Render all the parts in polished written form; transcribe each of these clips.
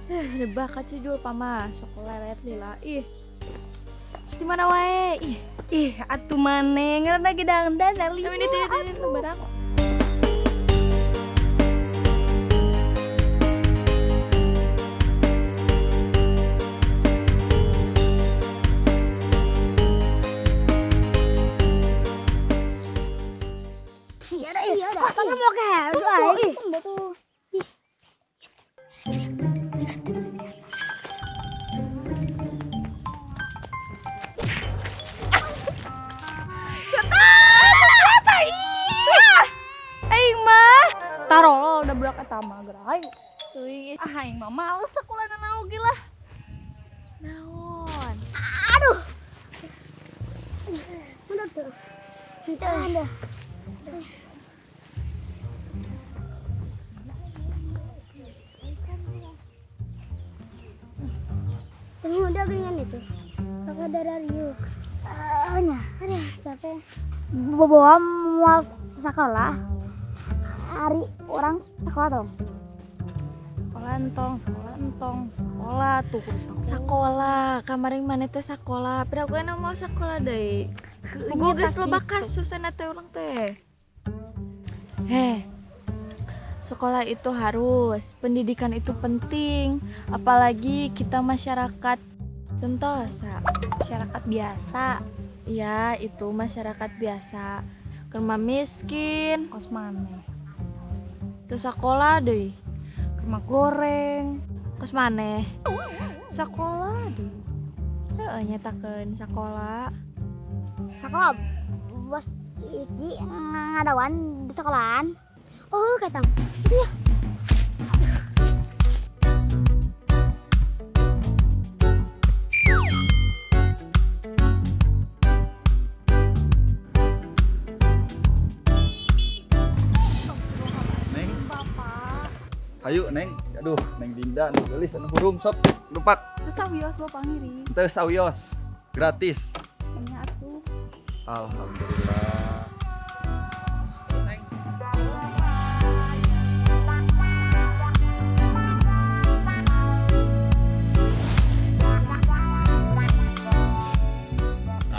Ada bakat sih jual pama sok lelet lila. Ih. Di mana wae? Ih, ih atuh maneh ngaranna ge dangdan ali. Ini itu barang. Tarolo udah budak eta mah gerai. Teuing ah aing mah males sakola naon oge lah. Naon? Aduh. Mana tuh? Henteu ada. Ini udah geringan itu. Kakak darah riuk. Nya, aduh capek. Bawa mual sekolah. Hari orang sekolah dong. Sekolah entong, sekolah entong, sekolah tuh kudu sekolah. Sekolah, kemarin mana teh sekolah. Pira gue mau sekolah deui. Gue geus loba kasus sana teh urang teh. Heh. Sekolah itu harus, pendidikan itu penting, apalagi kita masyarakat sentosa, masyarakat biasa. Iya, itu masyarakat biasa. Kerma miskin, kos maneh. Terus sekolah deh, kerma goreng, kos maneh. Sekolah deh. Heeh, nyetakeun sekolah. Sekolah bos iki ngadawan di sekolahan. Oh, katang. Iya. Neng. Bapak. Ayo, Neng. Aduh, Neng Dinda nu geulis anu hurung sok lupak. Teu sawios bapak ngiri. Teu sawios. Gratis. Nya atuh. Alhamdulillah.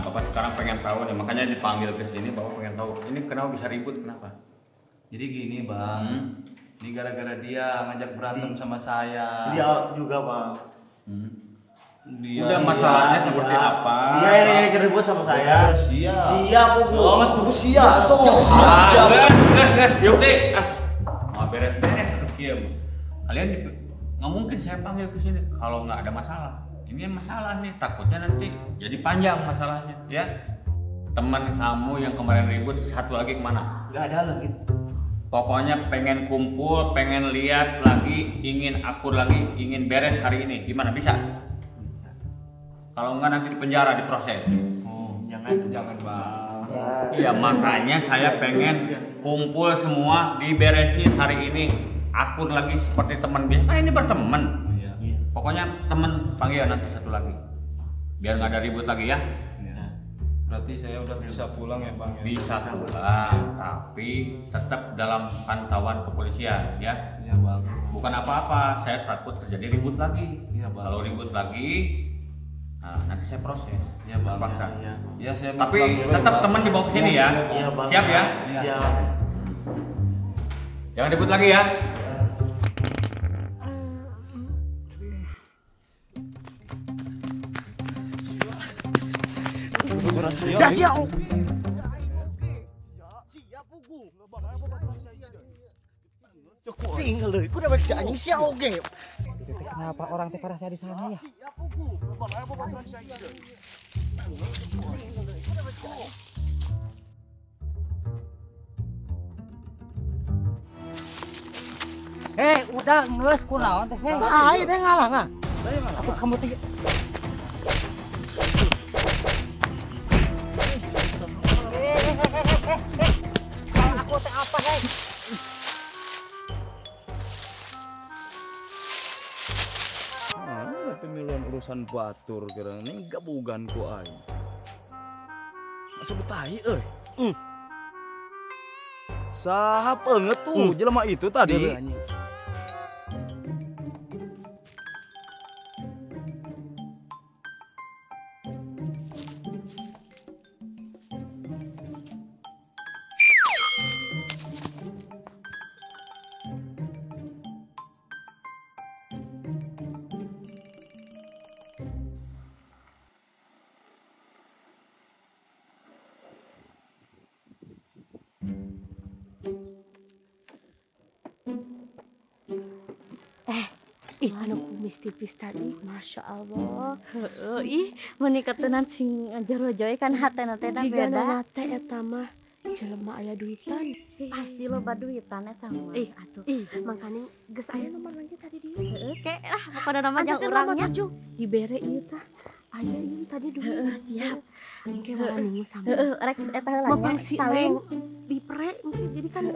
Bapak sekarang pengen tahu nih, makanya dipanggil ke sini. Bapak pengen tahu ini kenapa bisa ribut, kenapa? Jadi gini bang, ini gara-gara dia ngajak berantem sama saya. Dia juga bang. Dia, udah masalahnya dia, seperti apa? Dia yang ribut sama saya. Siap. Siap buku. Oh, mas buku siap. Siap. Siap. Guys, yuk deh. Ah, mau beres-beres atau kiam. Kalian nggak mungkin saya panggil ke sini kalau nggak ada masalah. Ini masalah nih, takutnya nanti jadi panjang masalahnya, ya. Teman kamu yang kemarin ribut satu lagi kemana? Gak ada lagi. Pokoknya pengen kumpul, pengen lihat lagi, ingin akur lagi, ingin beres hari ini. Gimana bisa? Bisa. Kalau enggak nanti di penjara diproses. Oh, jangan, jangan bang. Iya, makanya saya pengen kumpul semua, diberesin hari ini, akur lagi seperti teman biasa. Kan ini berteman. Pokoknya temen panggil nanti satu lagi, biar nggak ada ribut lagi ya. Ya. Berarti saya udah bisa pulang ya bang? Ya? Bisa pulang, tapi tetap dalam pantauan kepolisian ya. Iya bang. Bukan apa-apa, saya takut terjadi ribut lagi. Iya bang. Kalau ribut lagi, nah, nanti saya proses. Iya bang. Terpaksa. Ya, ya. Ya, saya tapi tetap teman dibawa ke sini ya. Iya bang. Siap ya? Siap. Jangan ribut lagi ya. Dah siap. Tinggal leuy, kudu bae si anjing sia oge. Itu teh kenapa orang teh pada saya di sana ya? Eh, udah geus kunaon teh? Saha teh ngalang ah? Aku kamu teh. Kalau aku teh apa hei? Ah, pemiluan urusan batur kira ini gabugan ku aing. Masa betahi euy. Saha peungeut tuh jelema itu tadi. Ih, anu kumis tipis tadi, masya Allah. Heeh, ih, menikah sing jero-joy kan hatena teh beda. Jigana teh eta mah jelema aya duitan. Pasti loba duitan eta mah. Ih, atuh. Ih, mangkaning geus aya nomor lagi tadi dia. Heeh, ke lah pokona nama jang urangnya. Dibere ieu tah. Aya ieu tadi duit. Heeh, siap. Engke malam minggu sama. Heeh, rek eta heula nya. Mapangsi neng dipere engke jadi kan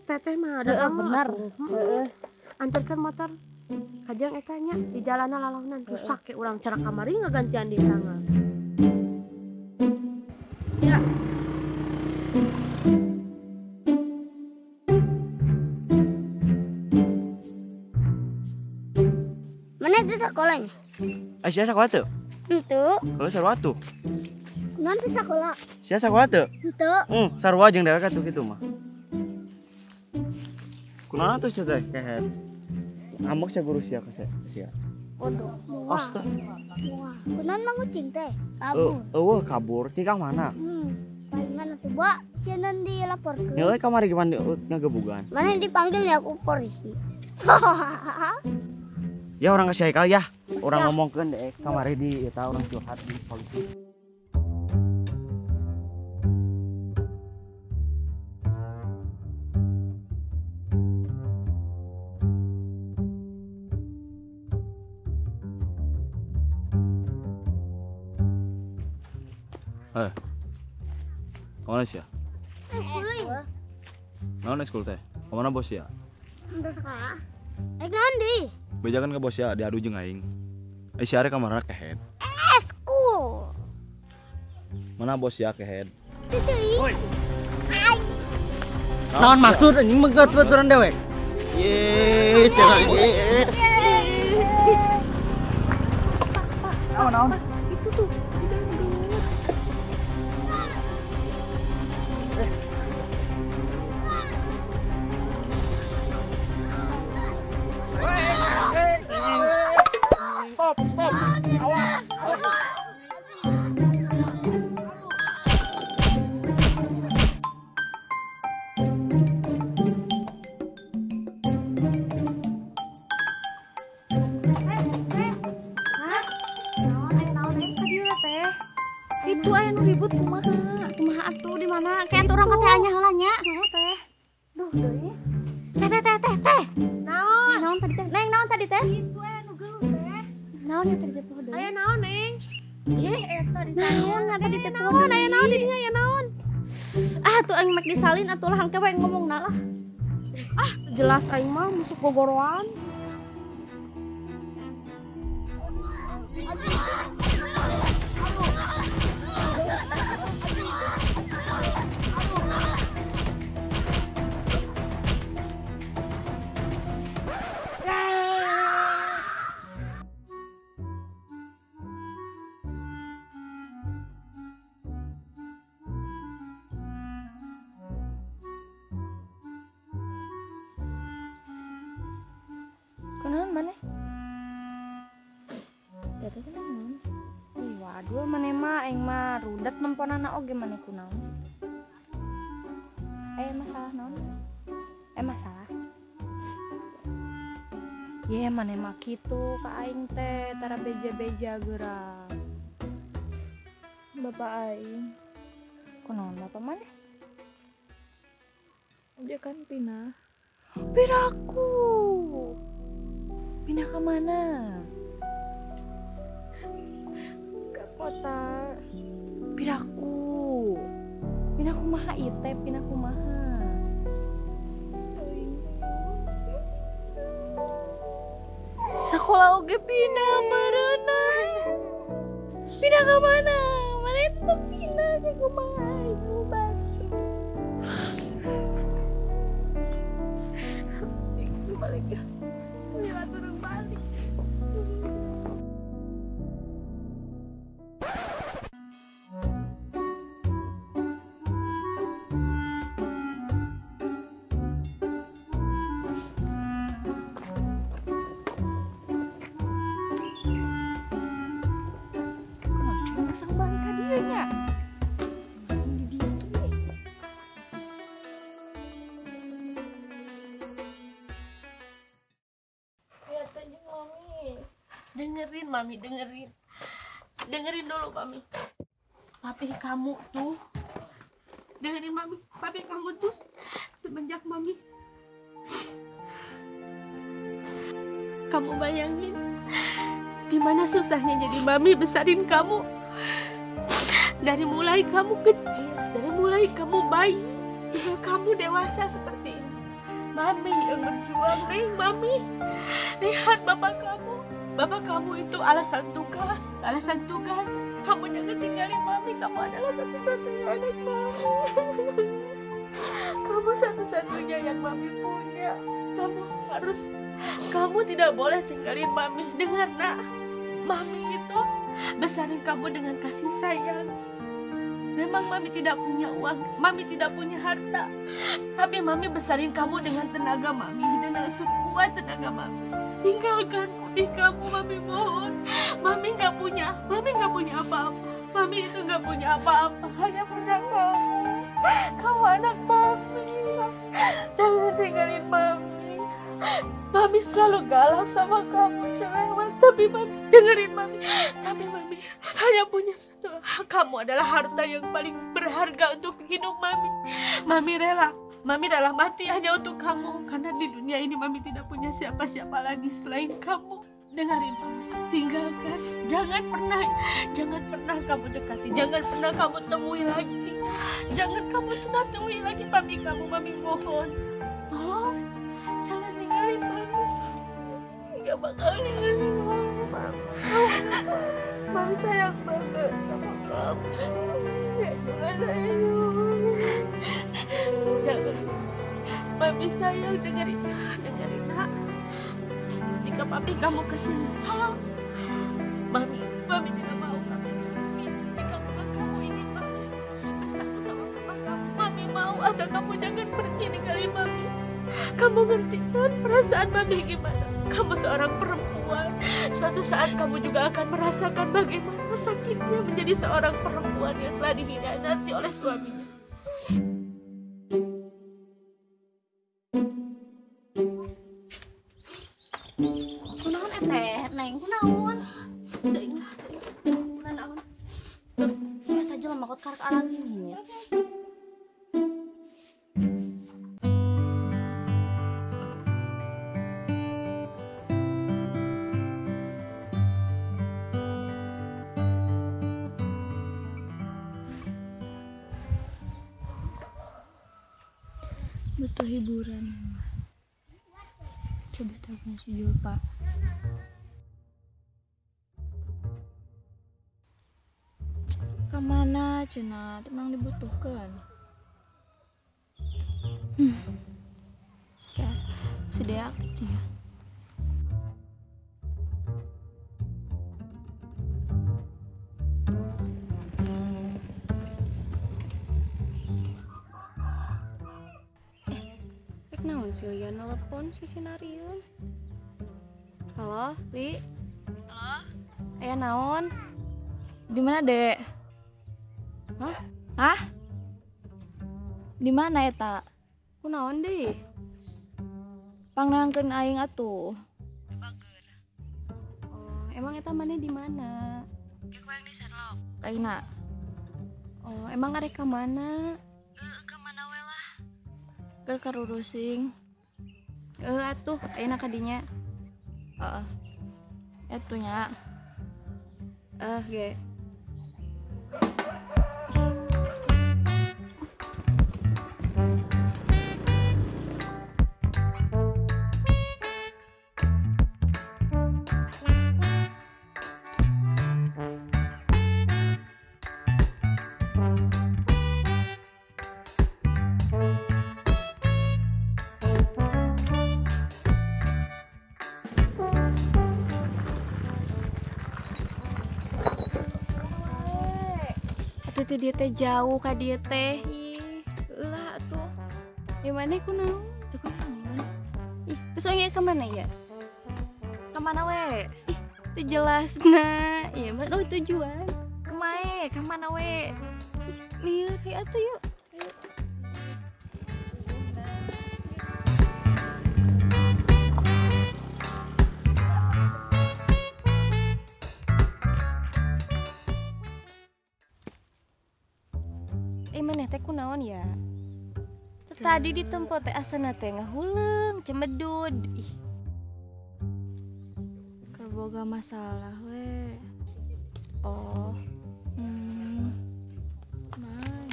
teteh mah ada bener. Heeh. Antarkan motor. Kajang eta nya di jalanan lalaunan rusak ke urang cara kamari ngagantian di tangan. Ya. Mana itu sekolahnya? Sia sekolah tuh? Itu. Kalau sarua tuh? Nanti sekolah. Sia sekolah tuh? Itu. Sarua jeung dewek atuh kitu mah. Kunaon tuh sia teh kehed? Ngambek sia guru sia ka sia. Waduh. Astaga. Wah, kunaon mah kucing teh? Kabur. Eueuh kabur, cing ka mana? Palingan atuh ba sia nan dilaporkeun. Nilai kamari gimana ngagebugan? Mana dipanggilnya aku polisi. Ya orang ke si Haikal ya, orang ngomongkeun deh kamari di eta orang curhat di polisi. Kemana sih ya? Sekolah. Naon eskul teh? Kemana bos ya? Udah sekolah. Naon di? Bejakan ke bos ya, diadu jeung aing. Si are kamarana kehed. Eskul. Mana bos ya kehed? Woi. Naon maksud anjing megat baturan dewek? Ye, jangan ye. Naon naon? Itu tuh di dalam gelut. Stop, stop. Awas. Itu aya nu ribut kumaha? Kumaha atuh di mana? Kayak atuh urang teh anya heula nya. Heeh teh. Duh deui. Teh teh teh teh teh. Naon? Naon tadi teh? Neng naon tadi teh? Itu aya nu gelut teh. Naon ya tadi teh poho deui? Aya naon, Neng? Ih, eta di naon tadi teh poho Naon, aya naon di dinya aya naon? Ah, tuh aing mek disalin atuh lah hangke we ngomongna lah. Ah, jelas aing mah masuk gogoroan. Kunaon maneh? Eta teh naon? Waduh maneh mah aing mah rudet nemponana oge maneh kunaon. Masalah naon? Masalah. Ye maneh mah kitu ka aing teh tara beja-beja geura. Bapak aing. Kunaon bapak maneh? Dia kan pindah. Piraku. Pindah ke mana? Ke kota. Piraku. Pindah kumaha ieu teh, pindah kumaha? Sekolah oge pindah marana. Pindah ke mana? Mana itu pindah ke kumaha ibu bantu. Balik ya. Mila turun balik. Kenapa sang balik ka dieu nya? Di dieu tuh. Mami, dengerin. Dengerin dulu, Mami. Papi kamu tuh, dengerin Mami. Papi kamu tuh semenjak Mami, kamu bayangin gimana susahnya jadi Mami besarin kamu. Dari mulai kamu kecil, dari mulai kamu bayi, hingga kamu dewasa seperti ini. Mami yang berjuang, nih Mami. Lihat bapak kamu. Bapak kamu itu alasan tugas, alasan tugas. Kamu jangan tinggalin Mami, kamu adalah satu-satunya anak Mami. Kamu satu-satunya yang Mami punya. Kamu harus, kamu tidak boleh tinggalin Mami. Dengar nak, Mami itu besarin kamu dengan kasih sayang. Memang Mami tidak punya uang, Mami tidak punya harta. Tapi Mami besarin kamu dengan tenaga Mami, dengan sekuat tenaga Mami. Tinggalkan papi kamu, Mami mohon. Mami nggak punya, Mami nggak punya apa-apa. Mami itu nggak punya apa-apa, hanya punya kamu. Kamu anak Mami. Jangan tinggalin Mami. Mami selalu galak sama kamu, cerewet. Tapi Mami, dengerin Mami. Tapi Mami hanya punya satu. Kamu adalah harta yang paling berharga untuk hidup Mami. Mami rela mati hanya untuk kamu. Karena di dunia ini Mami tidak punya siapa-siapa lagi selain kamu. Dengerin Mami, tinggalkan. Jangan pernah kamu dekati. Jangan pernah kamu temui lagi. Jangan kamu pernah temui lagi papi kamu. Mami mohon. Tolong, jangan tinggalin Mami. Gak bakal ninggalin Mami. Mami sayang banget sama kamu. Ya juga sayang sama Mami. Jangan. Mami sayang, dengerin, dengerin nak. Jika papi kamu kesini, tolong. Mami tidak mau papi. Jika papa kamu ingin Mami bersatu sama papa kamu, Mami mau, asal kamu jangan pergi ninggalin Mami. Kamu ngerti kan perasaan Mami gimana? Kamu seorang perempuan. Suatu saat kamu juga akan merasakan bagaimana sakitnya menjadi seorang perempuan yang telah dikhianati oleh suaminya. Kunaon eteh, Neng, kunaon? Teuing lah, kunaon. Eta jelema kot karek arani nya. Butuh hiburan. Coba telepon si Julpa. Kemana cina? Tenang dibutuhkan. Oke, si Dea aktif ya. Naon si Lia nelpon si Sinariun. Halo, Li. Halo. Aya naon? Di mana, Dek? Hah? Hah? Di mana eta? Kunaon deui? Pangneangkeun aing atuh. Bager. Oh, emang eta maneh di mana? Ke ku yang di Sherlock. Aina. Oh, emang arek ka mana? Ka mana we lah. Keur karurusing. Atuh, ayeuna ka dinya. Heeh. Atuh nya. Ge. Atuh dia teh jauh ka dia teh. Ih, lah atuh. Ya maneh kunaon? Teu kunaon. Ih, terus oge ka mana ya? Ka mana we? Ih, teu jelas na. Ieu mah oh tujuan. Kumae, ka mana we? Ih, lieur hayu atuh yuk. Ai maneh teh kunaon ya? Tadi di tempat teh asana teh ngahuleung, cemedud. Ih. Keboga masalah we. Oh. Mana?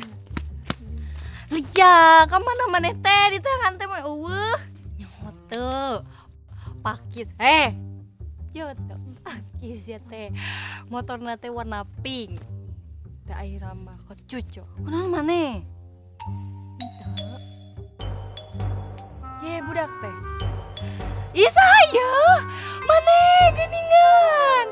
Lia, ka mana maneh teh di tangan teh mah eueuh. Nyaho teu. Pakis. Heh. Yo teu pakis ya teh. Motorna teh warna pink. Teh akhirna mah kecucuk. Kunaon maneh? Ye budak teh. Ih saya, maneh geuningan.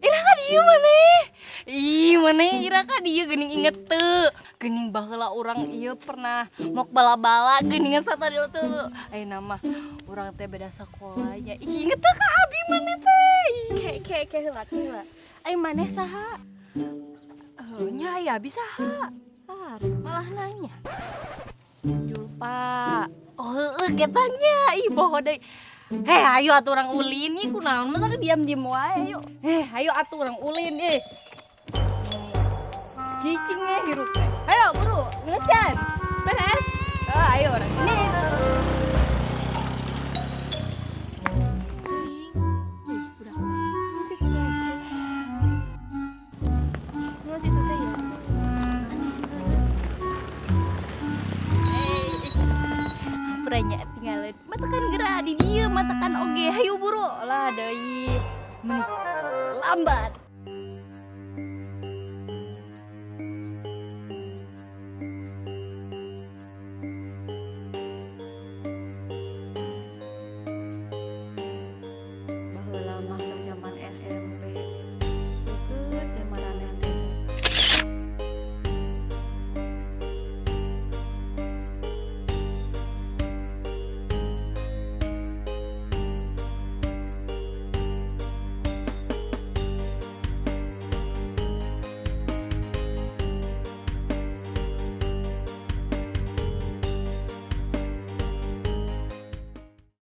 Ira ka dieu maneh. Ih maneh ira ka dieu geuning inget teu. Geuning baheula urang ieu pernah mok bala-bala geuningan satadil teu. Ayeuna mah urang teh beda sakolanya. Ih inget teu ka abi maneh teh. Ke ke heula ke heula. Ai maneh saha? Heuh nya aya abi saha? Malah nanya. Julpa. Oh heueuh ketanya, ih boho deui. Heh, ayo atuh urang ulin ih kunaon mah diam-diam wae ayo. Heh, ayo atuh urang ulin ih. Cicing eh hirup teh. Ayo buru, ngecan. Beres. Oh, ayo urang sini. Ih, budak. Musik teh. Musik itu teh ya. Nya tinggalin matakan gerak di dieu matakan oge hayu buru lah deui lambat.